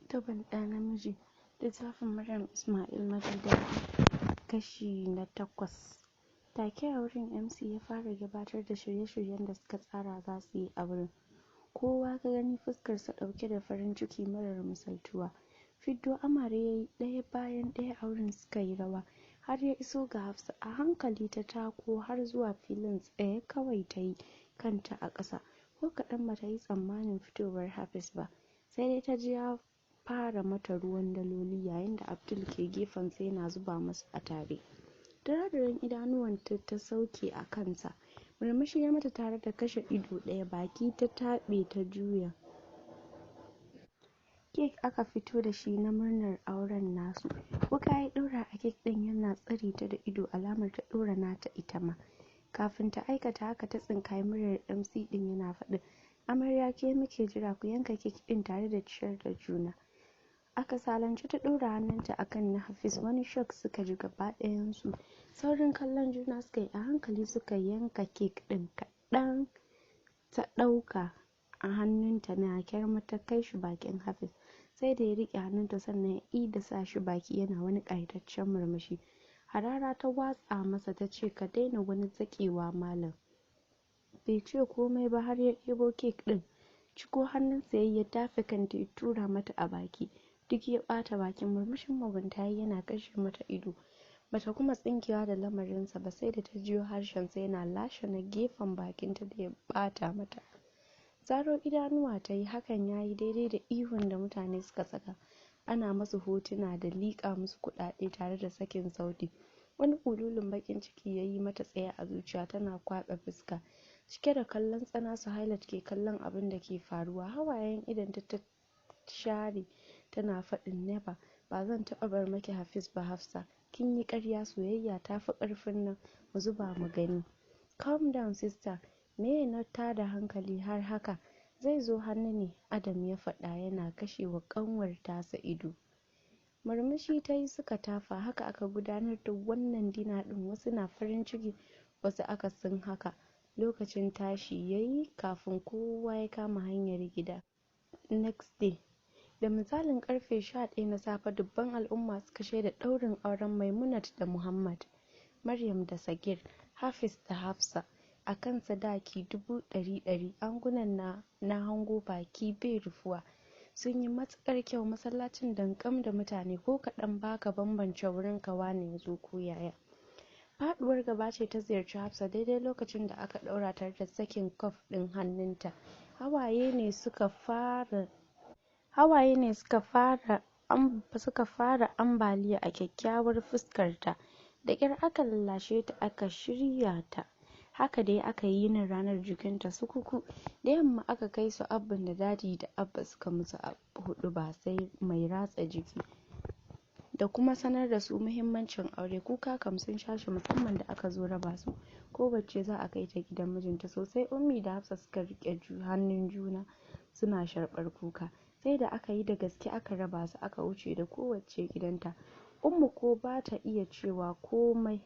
Tabon ɗa namiji, littafin Maryam Ismail Majidaɗi, kashi na 8. Take a wurin MC ya fara gabatar da shirye-shiryen da suka tsara za su yi a wurin. Kowa ka gani fuskarsa ɗauke da farin ciki marar misaltuwa. Fiddo amare ya yi ɗaya bayan ɗaya a wurin suka yi rawa har ya iso ga Hafsa. A hankali ta tako har zuwa filin, tsaye kawai ta yi, kanta a ƙasa. Ko kaɗan ba ta yi tsammanin fitowar Hafiz ba, sai dai ta ji ya fara mata ruwan daloli yayin da Abdul ke gefensa yana zuba masu a tare. Dira-diran idanuwanta ta sauke a kansa. Murmushi ya mata tare da kashe ido ɗaya, baki ta taɓe ta juya. Kek aka fito da shi na murnar auren nasu. Wuƙa ya ɗora a kek ɗin yana tsare ta da ido alamar ta ɗora nata ita ma. Kafin ta aikata haka ta tsinkayi muryar MC ɗin yana faɗin, "Amarya, ke muke jira, ku yanka kek ɗin tare da ciyar da juna." A kasalance ta ɗora hannunta a kan na Hafiz. Wani shock suka ji gaba ɗayansu. Saurin kallon juna suka yi, a hankali suka yanka kek ɗin. Kaɗan ta ɗauka a hannunta na kyarma ta kai shi bakin Hafiz. Sai da ya riƙe hannunta sannan ya ida sa shi baki yana wani ƙayataccen murmushi. Harara ta watsa masa ta ce, "Ka daina wani zaƙewa, malam." Bai ce komai ba har ya ɗebo kek ɗin. Ciko hannunsa yayi ya dafe kanta ya tura mata a baki. Duk ya ɓata bakin. Murmushin mugunta yayi yana kashe mata ido. Bata kuma tsinkewa da lamarinsa ba sai da ta jiyo harshensa yana lashe na gefen bakinta da ya ɓata mata. Zaro idanuwa ta yi, hakan ya yi daidai da ihun da mutane suka saka. Ana masu hotuna da liƙa musu kuɗaɗe tare da sakin sauti. Wani ƙululun baƙin ciki ya yi mata tsaye a zuciya, tana kwaɓe fuska. Cike da kallon tsana Suhailat ke kallon abin da ke faruwa. Hawayen idonta ta share tana faɗin, "Never, ba zan taɓa bar maki Hafiz ba. Hafsa, kin yi ƙarya, soyayya ta fi ƙarfin nan, mu zuba mu gani." "Calm down, sister, meye na tada hankali har haka? Zai zo hannu ne," Adam ya faɗa yana kashewa ƙanwar tasa ido. Murmushi ta yi suka tafa. Haka aka gudanar da wannan dinner ɗin, wasu na farin ciki, wasu akasin haka. Lokacin tashi ya yi kafin kowa ya kama hanyar gida. Next day, da misalin karfe 11 na safe, dubban al'umma suka shaida ɗaurin auren Maimunat da Muhammad, Maryam da Sagir, Hafiz da Hafsa a kan sadaki 100,000. Angunan na hango baki bai rufuwa. Sun yi matuƙar kyau. Masallacin dankam da mutane, ko kaɗan baka bambance wurin kawa ne ya zo ko yaya. Faɗuwar gaba ce ta ziyarci Hafsa daidai lokacin da aka ɗaura tare da sakin cup ɗin hannunta. Hawaye ne suka fara ambaliya a kyakkyawar fuskarta. Da ƙyar aka lallashe ta aka shirya ta. Haka dai aka yi yinin ranar jikinta sukuku. Da yamma aka kai su Abban da Daddy da Abba suka musu huɗuba sai mai ratsa jiki da kuma sanar da su muhimmancin aure. Kuka kam sun sha shi, musamman da aka zo raba su, kowacce za a kai ta gidan mijinta. Sosai Ummi da Hafsa suka riƙe hannun juna suna sharɓar kuka. Sai da aka yi da gaske aka raba su, aka wuce da kowacce gidanta. Ummu ko bata iya cewa komai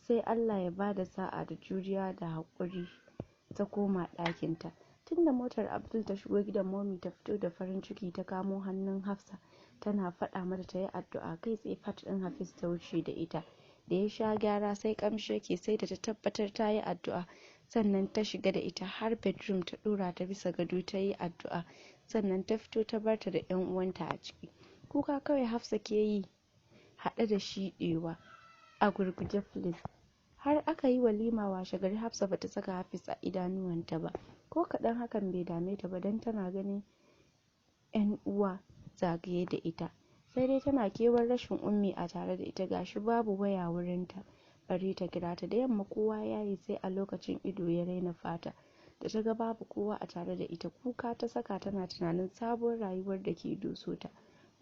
sai Allah ya bada sa'a da juriya da haƙuri, ta koma ɗakinta. Tunda motar Abdul ta shigo gidan, Momi ta fito da farin ciki, ta kamo hannun Hafsa tana faɗa mata ta yi addu'a. Kai tsaye part ɗin Hafiz ta wuce da ita, da ya sha gyara sai ƙamshi yake. Sai da ta tabbatar ta yi addu'a sannan ta shiga da ita har bedroom, ta ɗora ta bisa gado, ta yi addu'a, sannan ta fito ta bar ta da ƴan uwanta a ciki. Kuka kawai Hafsa ke yi haɗe da shiɗewa. A gurguje, please. Har aka yi walima washe gari, Hafsa bata saka Hafiz a idanuwanta ba ko kaɗan. Hakan bai dame ta ba don tana ganin ƴan uwa zagaye da ita. Sai dai tana kewar rashin Ummi a tare da ita, gashi babu waya wurinta bare ta kira ta. Da yamma kowa yayi, sai a lokacin ido ya raina fata. Da ta ga babu kowa a tare da ita, kuka ta saka tana tunanin sabuwar rayuwar da ke doso ta.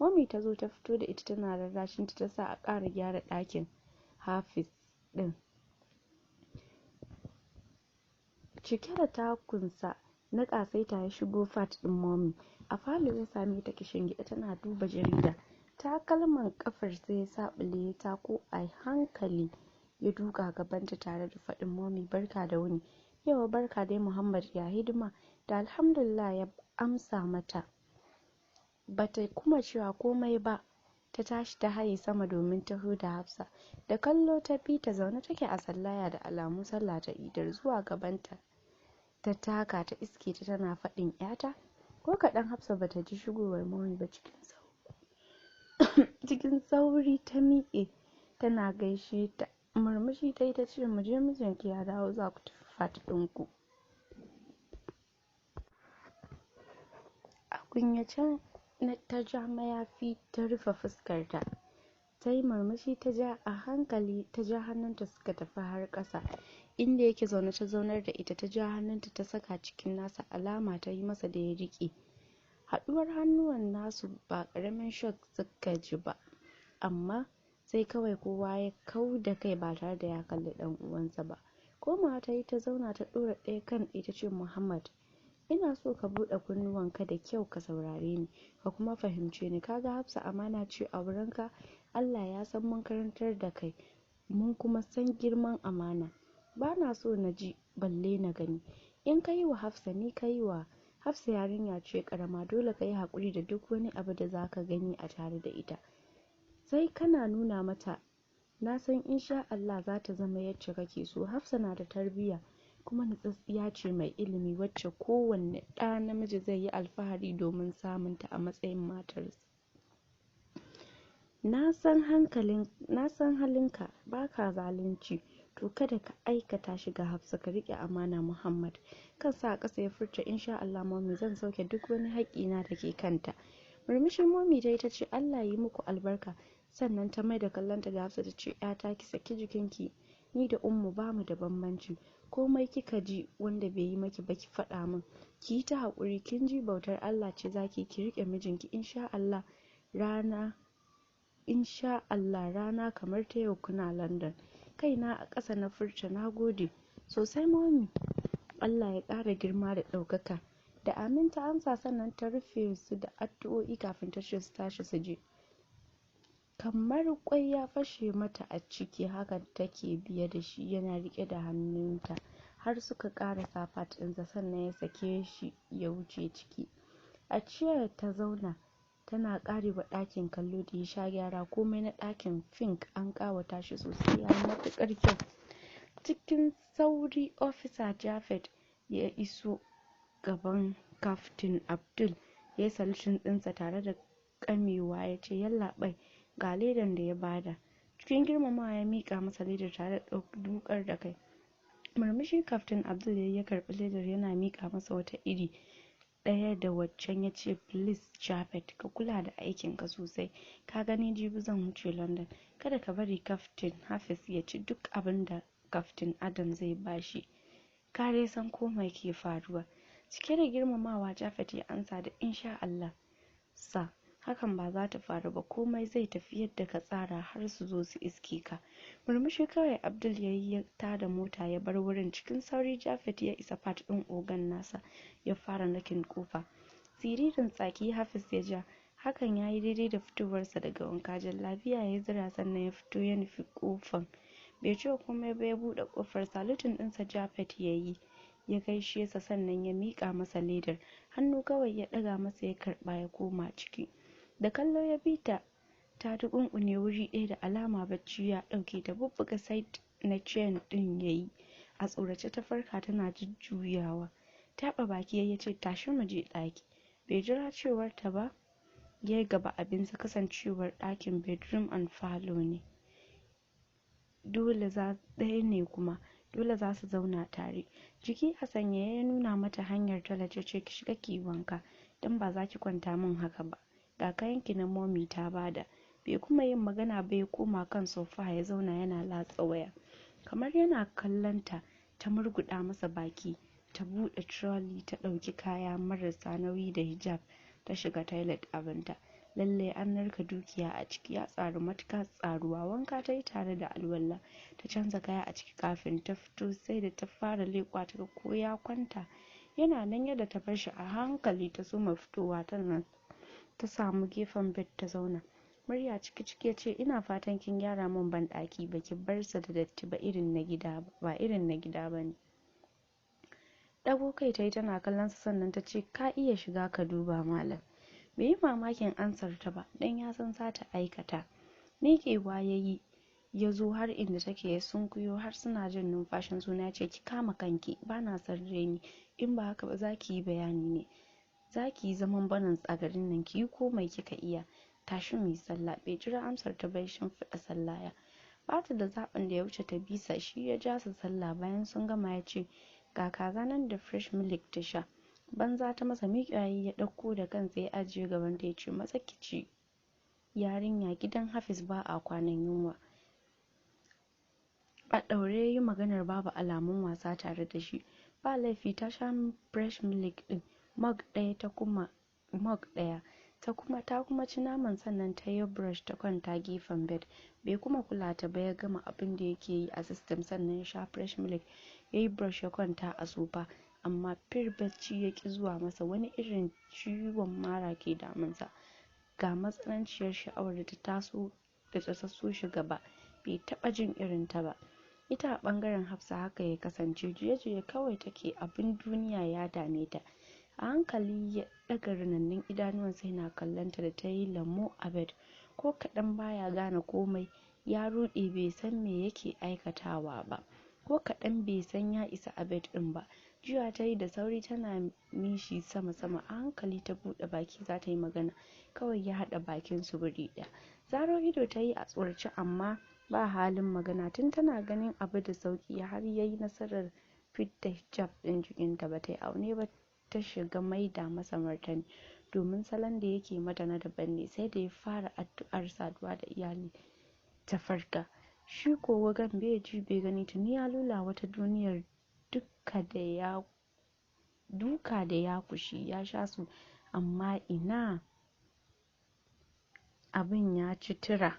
Mummy ta zo ta fito da ita tana rarrashinta, ta sa a ƙara gyara ɗakin Hafiz ɗin. Cike da takunsa na ƙasaita ya shigo part ɗin Mommy. A falo ya same ta kishingiɗe tana duba jarida. Takalman ƙafarsa ya saɓule, ya tako a hankali ya duƙa gabanta tare da faɗin, "Mommy, barka da wuni." "Yauwa, barka dai, Muhammad, ya hidima?" Da "Alhamdulillah" ya amsa mata. Bata kuma cewa komai ba, ta tashi ta haye sama domin taho da Hafsa. Da kallo ta bi ta, zaune take a sallaya, da alamu sallah ta idar. Zuwa gabanta ta taka ta iske ta tana faɗin, "Yata." Ko kaɗan Hafsa bata ji shigowar Mommy ba. Cikin sauri ta miƙe tana gaishe ta. Murmushi tayi ta ce, "Mu je, mijinki ya dawo, za ku tafi fat ɗinku." A kunyace ta ja mayafi ta rufe fuskarta, ta yi murmushi, ta ja a hankali ta ja hannunta suka tafi har ƙasa inda yake zaune. Ta zaunar da ita, ta ja hannunta ta saka cikin nasa, alama ta yi masa da ya riƙe. Haɗuwar hannuwan nasu ba ƙaramin shock suka ji ba, amma sai kawai kowa ya kau da kai ba tare da ya kalli ɗan uwansa ba. Komawa ta yi ta zauna, ta ɗora ɗaya kan ɗaya, ta ce, "Muhammad, ina so ka buɗe kunnuwanka da kyau ka saurare ni, ka kuma fahimce ni. Kaga Hafsa amana ce a wurinka. Allah ya san mun karantar da kai, mun kuma san girman amana. Ba na so na ji balle na gani. In ka yi wa Hafsa, ni ka yi wa. Hafsa yarinya ce karama, dole ka yi haƙuri da duk wani abu da za ka gani a tare da ita. Sai kana nuna mata, na san insha Allah za ta zama yacce kake so. Hafsa na da tarbiyya kuma natsatsiya ce mai ilimi, wacce kowanne ɗa namiji zai yi alfahari domin samunta a matsayin matarsa. Na san halinka, baka zalunci, to kada ka aikata shi ga Hafsa. Ka riƙe amana, Muhammad." Kansa a ƙasa ya furta, "Insha Allah Mommy, zan sauke duk wani haƙƙina da ke kanta." Murmushi Mommy ta yi ta ce, "Allah yi muku albarka." Sannan ta mai da kallonta ga Hafsa ta ce, "Yata, ki saki jikinki. Ni da Ummu bamu da bambanci. Komai kika ji wanda bai yi maki ba, ki faɗa min. Ki yi ta haƙuri, kin ji? Bautar Allah ce zaki, ki riƙe mijinki. Insha Allah rana, insha Allah rana kamar ta yau kuna London." Kaina a ƙasa na furta, "Na gode sosai Mommy, Allah ya ƙara girma da ɗaukaka." Da amin ta amsa, sannan ta rufe su da addu'o'i kafin ta ce su tashi su je. Kamar kwai ya fashe mata a ciki haka take biye da shi, yana riƙe da hannunta har suka ƙarasa fat ɗinsa, sannan ya sake shi ya wuce ciki. A chair ta zauna tana ƙarewa ɗakin kallo da ya sha gyara. Komai na ɗakin pink, an ƙawata shi sosai, ya matuƙar kyau. Cikin sauri Officer Jafet ya iso gaban Kaftin Abdul, ya yi saluting ɗinsa tare da kamewa ya ce, "Yallaɓai, ga ledan da ya bada." Cikin girmamawa ya miƙa masa ledar tare da dukar da kai. Murmushi Kaftin Abdul ya karɓi ledar, yana miƙa masa wata iri ɗaya da waccan, ya ce, "Please Jafet, ka kula da aikinka sosai. Ka gani, jibi zan wuce London. Kada ka bari Kaftin Hafiz ya ci duk abin da Kaftin Adam zai bashi. Ka dai san ko mai ke faruwa." Cike da girmamawa Jafet ya ansa da, "Insha Allah sir, hakan ba za ta faru ba. Komai zai tafi yadda ka tsara har su zo su iske ka." Murmushi kawai Abdul ya yi, ya tada mota ya bar wurin. Cikin sauri Jafet ya isa fat ɗin ogan nasa, ya fara knocking kofa. Siririn tsaki Hafiz ya ja, hakan ya yi daidai da fitowarsa daga wanka. Jallabiya ya zura sannan ya fito ya nufi kofan. Bai ce komai ba ya buɗe kofar. Saluting ɗinsa Jafet ya yi, ya gaishe sa, sannan ya miƙa masa ledar. Hannu kawai ya ɗaga masa ya karɓa, ya koma ciki. Da kallo ya bi ta, ta duƙunƙune wuri ɗaya, da alama bacci ya ɗauke ta. Bubbuga side na chair ɗin yayi, a tsorace ta farka tana jujjuyawa. Taɓa baki ya ce, "Tashi mu je ɗaki." Bai jira cewar ta ba ya gaba abinsa. Kasancewar ɗakin bedroom and falo ne, dole za ɗaya ne kuma dole za su zauna tare. Jiki a sanyaye ya nuna mata hanyar toilet, ya ce, "Ki shiga ki yi wanka, don ba za ki kwanta min haka ba. Ga kayanki na Mommy ta bada." Bai kuma yin magana ba, ya koma kan sofa ya zauna yana latsa waya kamar yana kallon ta. Ta murguɗa masa baki, ta buɗe trolley ta ɗauki kaya marasa nauyi da hijab, ta shiga toilet abinta. Lallai an narka dukiya a ciki, ya tsaru matuƙa tsaruwa. Wanka ta yi tare da alwala, ta canza kaya a ciki. Kafin ta fito sai da ta fara leƙwa ta ga ko ya kwanta. Yana nan yadda ta bar shi. A hankali ta soma fitowa, tana ta samu gefen bed ta zauna. Murya ciki ciki ya ce, "Ina fatan kin gyara min banɗaki, baki bar sa da datti ba irin na gida ba irin na gida bane." Ɗago kai tayi tana kallon sa, sannan ta ce, "Ka iya shiga ka duba, malam." Bai yi mamakin ansar ta ba, dan ya san za ta aikata. Miƙewa ya yi, ya zo har inda take, ya sunkuyo har suna jin numfashin juna, ya ce, "Ki kama kanki, bana son raini. In ba haka ba za ki yi bayani ne, za ki yi zaman balance a garin nan. Ki yi komai kika iya. Tashi mu yi sallah." Bai jira amsar ta ba, ya shimfiɗa sallaya. Ba ta da zaɓin da ya wuce ta bisa. Shi ya ja su sallah. Bayan sun gama ya ce, "Ga kaza nan da fresh milk ta sha." Banza ta masa. Miƙewa ya ɗauko da kansa ya ajiye gaban ta, ya ce, "Maza ki ci yarinya, gidan Hafiz ba a kwanan yunwa." A ɗaure ya yi maganar, babu alamun wasa tare da shi. Ba laifi ta sha fresh milk ɗin mug ɗaya, ta kuma mug ɗaya ta kuma ci naman. Sannan ta yi brush ta kwanta gefen bed. Bai kuma kula ta ba, ya gama abin da yake yi a system, sannan ya sha fresh milk, ya yi brush, ya kwanta a sofa. Amma fir bacci ya ƙi zuwa masa. Wani irin ciwon mara ke damunsa, ga matsananciyar sha'awar da ta taso da ta taso shi gaba, bai taɓa jin irin ta ba. Ita a ɓangaren Hafsa haka ya kasance, juye-juye kawai take, abin duniya ya dame ta. A hankali ya ɗaga rinannun idanuwansa yana kallon ta da ta yi lamo a bed. Ko kaɗan baya gane komai, ya ruɗe, bai san me yake aikatawa ba. Ko kaɗan bai san ya isa a bed ɗin ba. Juya ta yi da sauri tana nishi sama-sama. A hankali ta buɗe baki za ta yi magana, kawai ya haɗa bakin su guri ɗaya. Zaro ido ta yi a tsorace, amma ba halin magana. Tun tana ganin abu da sauƙi har ya yi nasarar fidda hijab ɗin jikinta, ba ta yi aune ba ta shiga maida masa martani, domin salon da yake mata na daban ne. Sai da ya fara addu'ar saduwa da iyali ta farka. Shi ko gogon bai ji bai gani, tuni ya lula wata duniyar. Duka da ya duka da ya kushi ya sha su, amma ina, abin ya ci tura.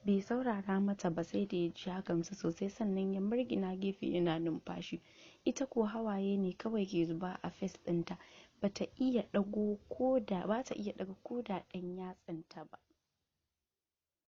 Bai saurara mata ba sai da ya ji ya gamsu sosai, sannan ya murgina gefe yana numfashi. Ita ko hawaye ne kawai ke zuba a face ɗinta, bata iya ɗago ko da bata iya ɗaga ko da ɗan yatsanta ba.